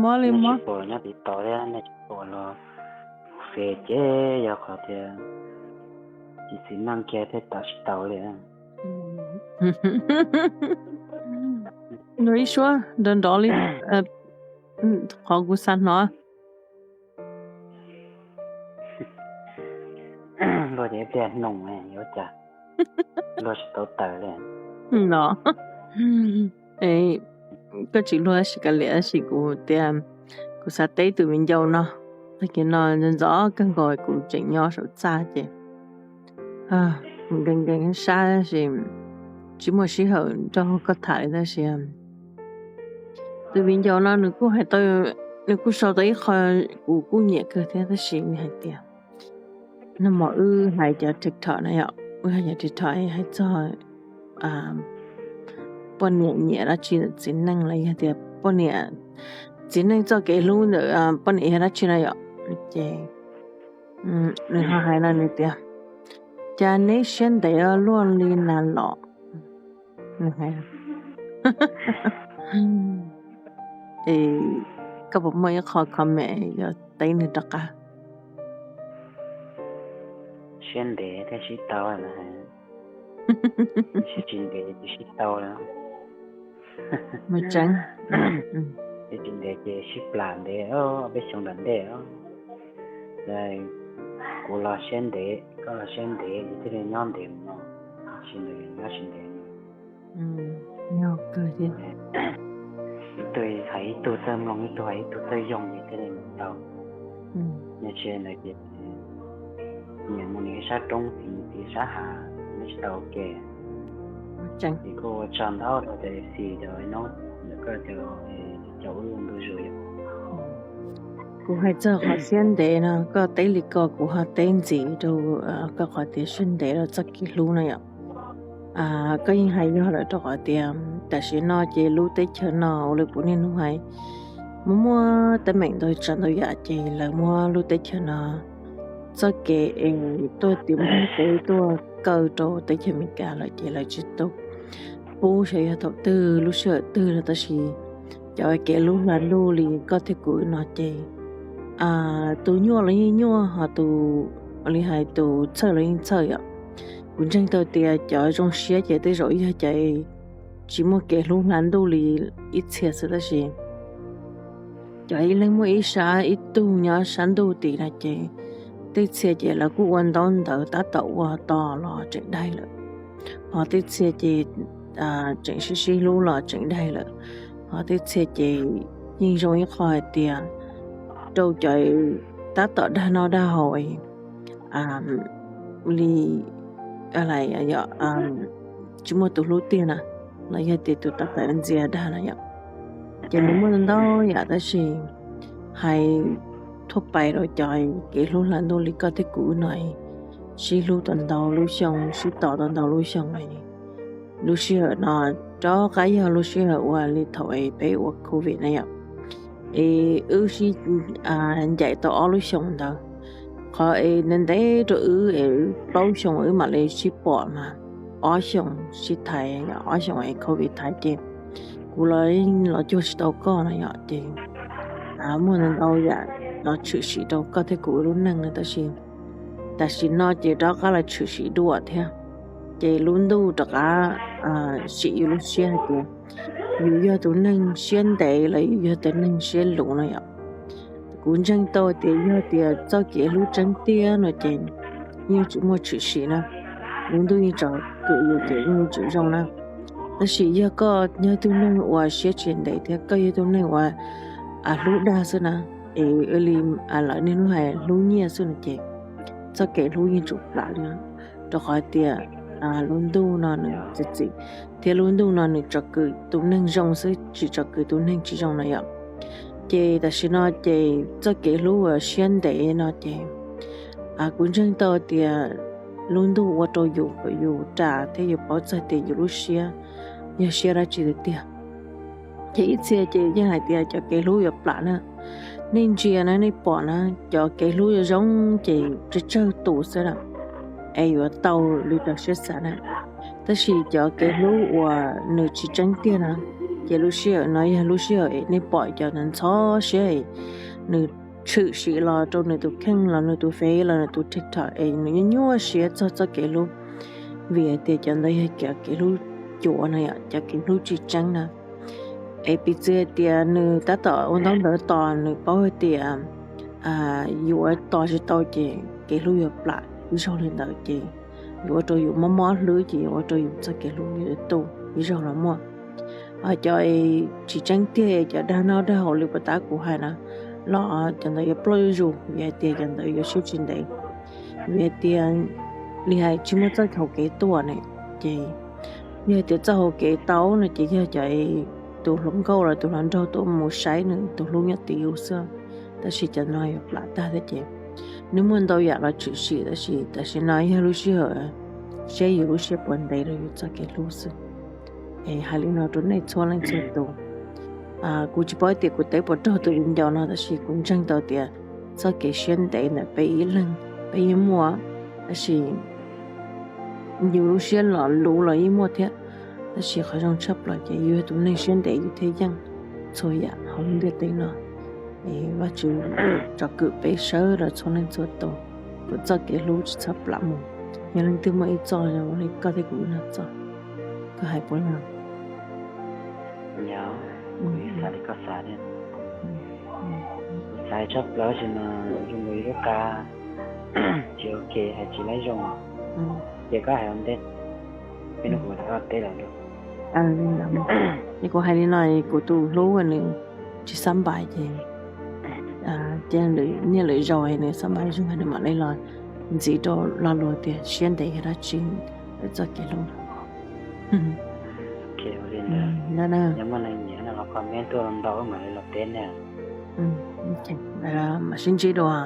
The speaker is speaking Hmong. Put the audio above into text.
Mob li mob. Tsis pom nyob TikTok thiab nej tsis pom los Face ces yog qhov tias tsis txiv neej kiag thiaj tawm tsis tau li. Nug ib suab nrov nrov li, qhov kuv xav hnov. Luag ces pliag nug yuav cas, luag tsis tau tawm li no. Koj tsis luag tab sis kav liam, tab sis kuv tias kuv xav teb tus viv ncaus no, tag kis no ntxov kawg nkaus kuv tseem nyob saum txaj ces nkees nkees sab tab sis tsis muaj sij hawm nrog koj tham li tab sis tus viv ncaus no nws kuj hais tau, nws kuj sau tau ib qho kuv kuj nyiam kawg thiab tab sis nws hais tias, nag hmo wb hais cov TikTok na yom, wb hais cov TikTok hais txog poj niam nyiam dab tsi ntawm txiv neej los yog tias poj niam, txiv neej txoj kev hlub ntawm poj niam yog dab tsi no yom. Ces nws ho hais no nws tias, cas neb siab ntev luaj li na los? Nws hais, koj puas muaj ib qho comment yuav teb nws rov qab? Siab ntev thiaj sib tau, siab tsis ntev tsis sib tau. Tseeb, siab tsis ntev ces sib plam ntev peb xyoo nram ntej. Kuv los siab ntev, koj los siab ntev, thiaj li nyob ntev no, tsis ntev nyob tsis ntev. Ib tug hais ib tug txawj mloog, ib tug hais ib tug txawj yoog ces thiaj li mus tau. Nyob tsis ntawd ces nyias mus nws sab roob, txiv mus txiv sab hav, nyob tsis tau ua ke. Ces kuj ua tsaug ntau rau cov xis cov no, ntawm koj cov, cov ua ntu zus yom. Kuv hais txog qhov siab ntev no, koj teb li ko kuv ho teb ntxiv rau koj qhov tias siab ntev rau txoj kev hlub no yom. Koj yeej hais yog lawm rau qhov tias tam sim no ces lub teb chaws no ua li kuv niaj hnub hais, muaj muaj teeb meem ntau tsav ntau yam ces lawv muab lub teb chaws no txoj kev es tuaj tiav npog kev tuaj kaw rau teb chaws Amelikas lawm ces lawv tsis tau pub xyov yog thaum twg lub sij hawm twg no tab sis cov kev hlub hla ntuj li koj thiab kuv no ces tus nyuaj los yeej nyuaj ho tus, li hais tus txhawj los yeej txhawj yom. Kuv ntseeg tau tias cov zoo siab ces tej zaum yog cov tsis muaj kev hlub hla ntuj li ib txhia xwb tab sis cov ib leeg muaj ib sab ib tug nyob sab ntuj tid no ces tej txhia ces lawv kuj ua ntaub ntawv tab tom ua to los tseem daig lawm, ho tej txhia ces tseem sib sib hlub los tseem daig lawm, ho tej txhia ces yeej zoo ib qho hais tias rau cov tab tom dag noj dag haus li, tsis muaj tus hlub tiag na, los yog tias tus tab tom ntxias dag na yom. Ces nws muaj ntau yam tab sis hais thuaj pais rau cov kev hlub hla ntuj li koj thiab kuv no, sib hlub tau ntau lub xyoo, sib tos tau ntau lub xyoo. Lub sij hawm no rov qab yog lub sij hawm uas li thaum es peb ua covid na yom, es wb sib ncaim tau ob lub xyoo ntawd. Qhov es ntev ntev rau wb es plaub xyoo wb mam li sib pom mas ob xyoo sib thaiv, ob xyoo es covid thaiv ces kuv los los cuag tsis tau koj no yom, ces muaj ntau yam los tshwm sim rau koj thiab kuv lub neej no tab sis tam sim no ces rov qab los tshwm sim dua thiab. Ces lub ntuj rov qab sim yus lub siab hais tias yus yog tus neeg siab ntev los yus yog tus neeg siab luv no yom. Kuv ntseeg tau tias yog tias txoj kev hlub tseeb tiag no ces yeej tsis muaj tshwm sim na, lub ntuj yeej tsom kwm yus ces yeej yuav tsum zoo na. Tab sis yog koj yog tus neeg uas siab tsis ntev thiab koj yog tus neeg uas hlub dag xwb na, es li lawv niaj hnub hais hlub nyiaj xwb no ces txoj kev hlub yeej tsum plam li, rau qhov tias lub ntuj no nws txiv txim, thiab lub ntuj no nws tsom kwm tus neeg zoo xwb tsis tsom kwm tus neeg tsis zoo no yom. Ces tam sim no ces txoj kev hlub uas siab ntev no ces kuv ntseeg tau tias lub ntuj ua rau yus kom yus ras thiab yus paub txog tias yus lub siab yog siab dab tsi tiag tiag. Ces ib txhia ces yeej hais tias cov kev hlub yuav plam na. Nej ntsia na, nej pom na, cov kev hlub zoo zoo ces tsawg tsawg tus xwb na, es yuav tau li cov siab xav na. Tab sis cov kev hlub uas nws tsis tseeb tiag na, Ces lub sij hawm no yog lub sij hawm es nej pom cov ntxhov siab es nws tshwm sim los rau nws tus kheej los nws tus Fev los nws tus TikTok es nws nyuaj nyuaj siab txog txoj kev hlub, vim hais tias cov ntawd yog cov kev hlub cuav no yom, cov kev hlub tsis tseeb na. Es piv txwv hais tias nws tab tom ua ntaub ntawv tos nws paub hais tias yuav tos tsis tau ces kev hlub yuav plam ib zaug li ntawd ces yuav ua rau yus mob mob hlwb ces yuav ua rau yus txoj kev hlub yuav tu ib zaug los muaj. Ho cov tsis tseeb tiag cov dag noj dag haus li puas tab kuv hais na, los cov ntawd yuav ploj zuj zus vim hais tias cov ntawd yuav siab tsis ntev, vim hais tias li hais tsis muaj txoj hau kev tuaj ne, ces yog hais tias txoj hau kev tau no ces yog cov tus hluas nkauj los tus hluas nraug tuaj mus saib nws tus hlub nyob tid xwb, tab sis cov no yuav plam tag thiab ces nws muaj ntau yam los tshwm sim tab sis tam sim no yog lub sij hawm saib yus lub siab puas ntev rau yus txoj kev hlub xwb. Es hais li no rau nej txhua leej txhua tus. Kuv tsis paub tias kuv teb puas raug tus viv ncaus no tab sis kuv ntseeg tau tias txoj kev siab ntev ntawm peb ib leeg peb yeej muaj, tab sis yus lub siab los luv los yeej muaj thiab. Tab sis qhov zoo tshaj plaws ces yus yog tus neeg siab ntev yus thiaj yeej txhua yam hauv lub ntiaj teb no. Es Vajtswv tsom kwm peb sawv daws txhua leej txhua tus, kom txoj kev hlub tsis txhob plam mus. Yog leej twg muaj ib txoj zoo li koj thiab kuv ib leeg txoj, koj hais puas yog? Yog, kuv xav li koj xav thiab. Kuv xav tshaj plaws tab sis mas zoo nkaus li lub qa tsis ok hais tsis laib zoo, ces koj hais ua ntej, peb hnub kuv rov qab teb los dua. Es kuv hais li no, kuv tus hlub nws tsis xab npais ces cia nyiaj lwm zaus nws xab npais zoo nws mam li los ntxiv rau lo lus tias siab ntev yog dab tsi lawv txoj kev hlub. Yog muaj neeg nyiam no los comment tuaj ntau mam li los teb ne. Mam sib ntsib dua.